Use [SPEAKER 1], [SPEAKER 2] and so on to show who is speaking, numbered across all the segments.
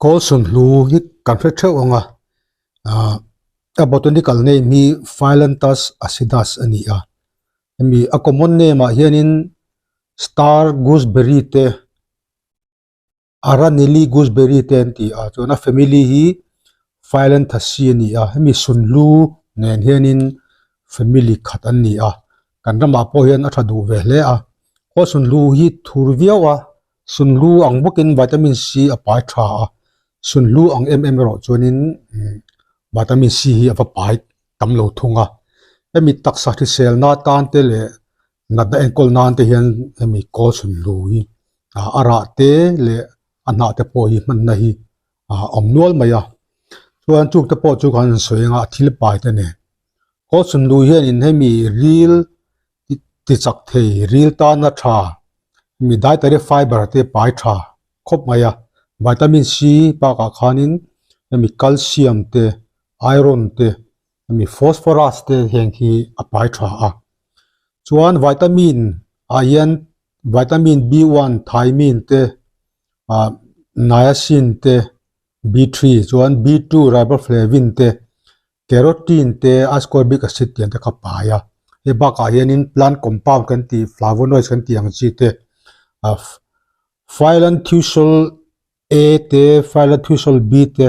[SPEAKER 1] Kawlsunhlu hi kan hre theuh ang a, ah a botanical name hi Phyllanthus acidus a ni a, hemi a common name ah hianin star gooseberry te Aranili gooseberry te an ti a, chuan a family hi Phyllanthasi a ni a, hemi sunhlu nen hianin family khat an ni a, kan ramah pawh hian a tha duh ve hle a, kawlsunhlu hi thur viau a. Sunhlu ang bawkin vitamin C a pai tha a, sunhlu ang em em erawh chuanin vitamin C hi a va pai tam lo thung a. Hemi taksa hriselna tan te leh natna enkawl nan te hian hemi kawl sunhlu hi a rah te leh a hnah te pawh hi hmanna hi a awm nual mai a. Chuan chung te pawh chu kan han sawi anga a thil pai te nen. Kawl sunhlu hianin hemi ril ti chak thei ril tana tha mi dietary fiber te pai tha khawp mai a vitamin C bakah khanin hemi calcium te iron te hemi phosphorus te heng hi a pai tha a chuan vitamin ah hian vitamin B one thiamine te ah niacin te B three chuan B two riboflavin te. Carotene te ascorbic acid tih ang te kha pai a, hei bakah hianin plant compound kan tih flavonoids kan tih ang chi te ah phyllanthusol A te phyllanthusol B te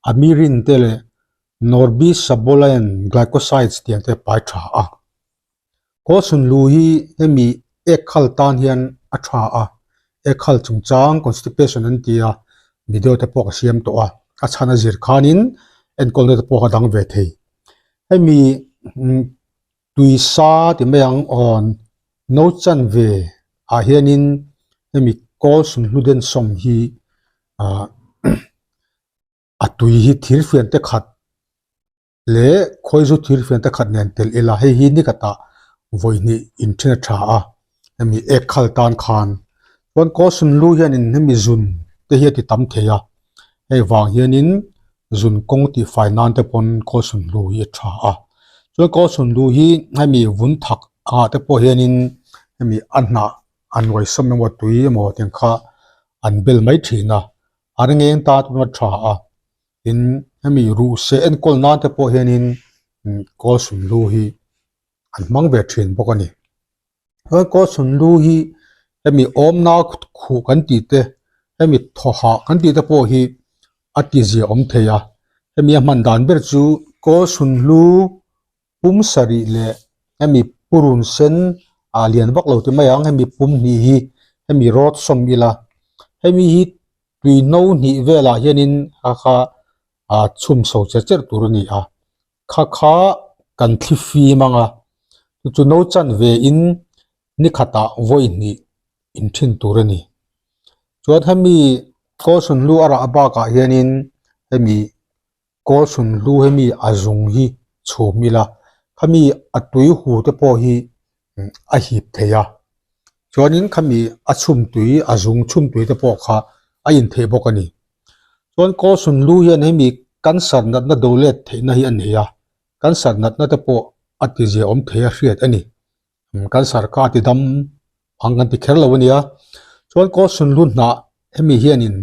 [SPEAKER 1] amirin te leh norbisabolane glycosides tih ang te pai tha a. Kawlsunlu hi hemi ek khal tan hian a tha a, ek khal chungchang constipation an ti a, video te pawh ka siam tawh a, a chhan a zir khanin enkawlna te pawh ka dang ve thei. Hemi tui sa ti mai ang awn no chanve ah hianin hemi kawlsunhlu densawm hi ah a tui hi thirfian te khat leh khawizu thil fian te khat nen telh ila hei hi ni khatah vawi hnih inthen a tha a hemi ek khal tan khan chuan kawlsun lu hianin hemi zun te hi a ti tam thei a hei vang hianin zun kawng tih fai nan te pawn kawlsun lu hi a tha a chuan kawlsun lu hi hemi vun thak ah te pawh hianin hemi a hnah a nuai sawm emaw tui emaw tiang kha an bel mai thin a a rengeng tan pawn a tha a. Tin, hemi ruh seh enkawl nan te pawh hianin kawl sunlu hi an hmang ve thin bawk a ni. Chuan kawl sunlu hi hemi awmna khuh kan tih te, hemi thaw hah kan tih te pawh hi a ti zia awm thei a. Hemi a hman dan ber chu kawl sunlu pum sarih leh hemi purun sen ah lian vak lo ti mai ang hemi pum hnih hi hemi rawt sawm ila hemi hi tui no hnih velah hianin kha kha ah chhum so che cherh tur a ni a kha kha kan thli fim ang a chu chu no chan ve in ni khatah vawi hnih in thin tur a ni chuan hemi kawlhrawn lu a rah bakah hianin hemi Kawlhrawn hlu hemi a zung hi chhum ila khami a tui hu te pawh hi a hip thei a chuanin khami a chhum tui a zung chhum tui te pawh kha a in theih bawk a ni chuan kawlhrawn hlu hian hemi cancer natna do let theihna hi a nei a cancer natna te pawh a ti zia awm thei a hriat a ni. Cancer kha a ti dam ang kan ti kher lo a nia chuan kawlhrawn lu hnah hemi hianin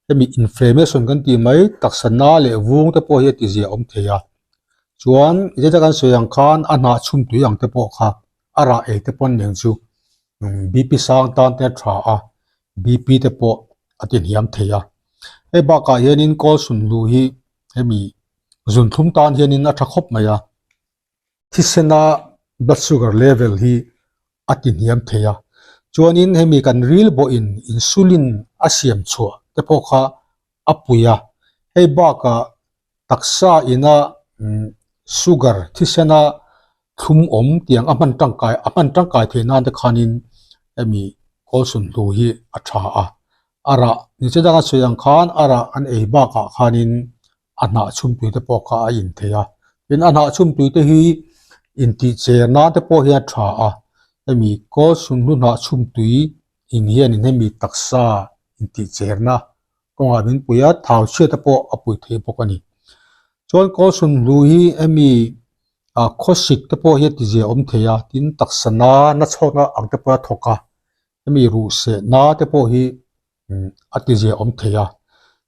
[SPEAKER 1] hemi inflammation kan tih mai taksa na leh vung te pawh hi a ti zia awm thei a chuan zeta kan sawi ang khan a hnah chhum tui ang te pawh kha a rah ei te pawh an eng chu B_P sang tan te a tha a B_P te pawh a ti hniam thei a hei bakah hianin kawlhrawn lu hi hemi zunthlum tan hianin a tha khawp mai a. Thisena blood sugar level hi a ti hniam thei a, chuanin hemi kan ril bawhin insulin a siam chhuah te pawh kha a pui a, hei bakah taksa ina sugar thisena thlum awm tiang a hman tangkai a hman tangkai theih nan te khanin hemi kawlsun hlu hi a tha a, a rah ni che danga sawi ang khan a rah an ei bakah khanin a hnah chhumtui te pawh kha a in thei a tin a hnah chhumtui te hi intih cher nan te pawh hian a tha a hemi kawl sunhlu hnah chhumtui in hianin hemi taksa intih cherna kawngah min pui a thau chhiat te pawh a pui thei bawk a ni chuan kawl sunhlu hi hemi ah khawsik te pawh hi a ti zia awm thei a tin taksa na na chhawkna ang te pawh a thawk a hemi ruh seh na te pawh hi a ti zia awm thei a.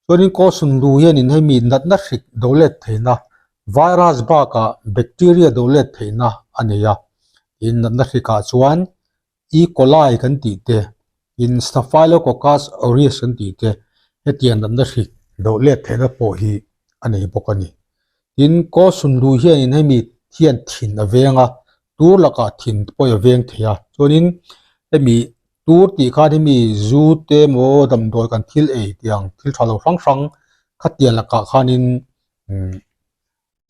[SPEAKER 1] Chuanin Kawlsunlu hianin hemi natna hrik do let theihna, virus bakah bacteria do let theihna a nei a. Tin, natna hrikah chuan E. coli kan tih te, tin Staphylococcus aureus kan tih te, hetiang natna hrik do let theihna pawh hi a nei bawk a ni. Tin, Kawlsunlu hianin hemi hian thin a veng a, tur lakah thin pawh a veng thei a. Chuanin hemi Tur tih khan hi mi zu te maw damdawi kan thil ei tiang thil tha lo hrang hrang khatiang lakah khanin umm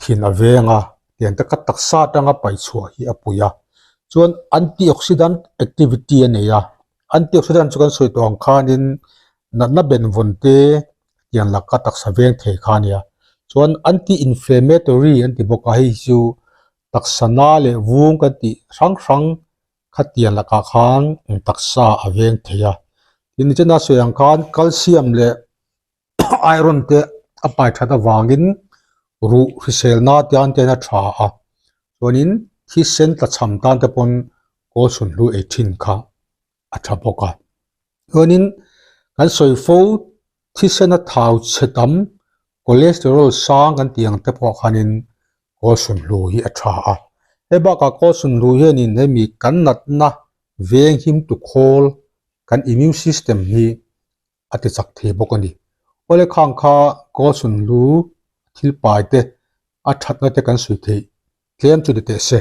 [SPEAKER 1] thin a veng a tiang te kha taksa atanga paih chhuah hi a pui a chuan antioxidant activity a nei a antioxidant chu kan sawi tawh ang khanin natna benvawn te tiang laka taksa veng thei kha a nia chuan anti inflammatory an ti bawk a hei chu taksa na leh vung kan tih hrang hrang Khatiang lakah khan taksa a veng thei a. Tin, nichina sawi ang khan calcium leh iron te a pai that avangin ruh hriselna te an ten a tha a. Chuanin thisen tlachham tan te pawn kawl chhunhlu ei thin kha a tha bawk a. Chuanin kan sawi fo thisena thau chhe tam cholesterol sang kan tih ang te pawh khanin kawl sunhlu hi a tha a. Hei bakah kawl sunhlu hianin hemi kan natna veng him tu khawl kan immune system hi a ti chak thei bawk a ni. Awle khang kha kawl sunhlu thil pai te a thatna te kan sawi theih tlem chu ni teh se.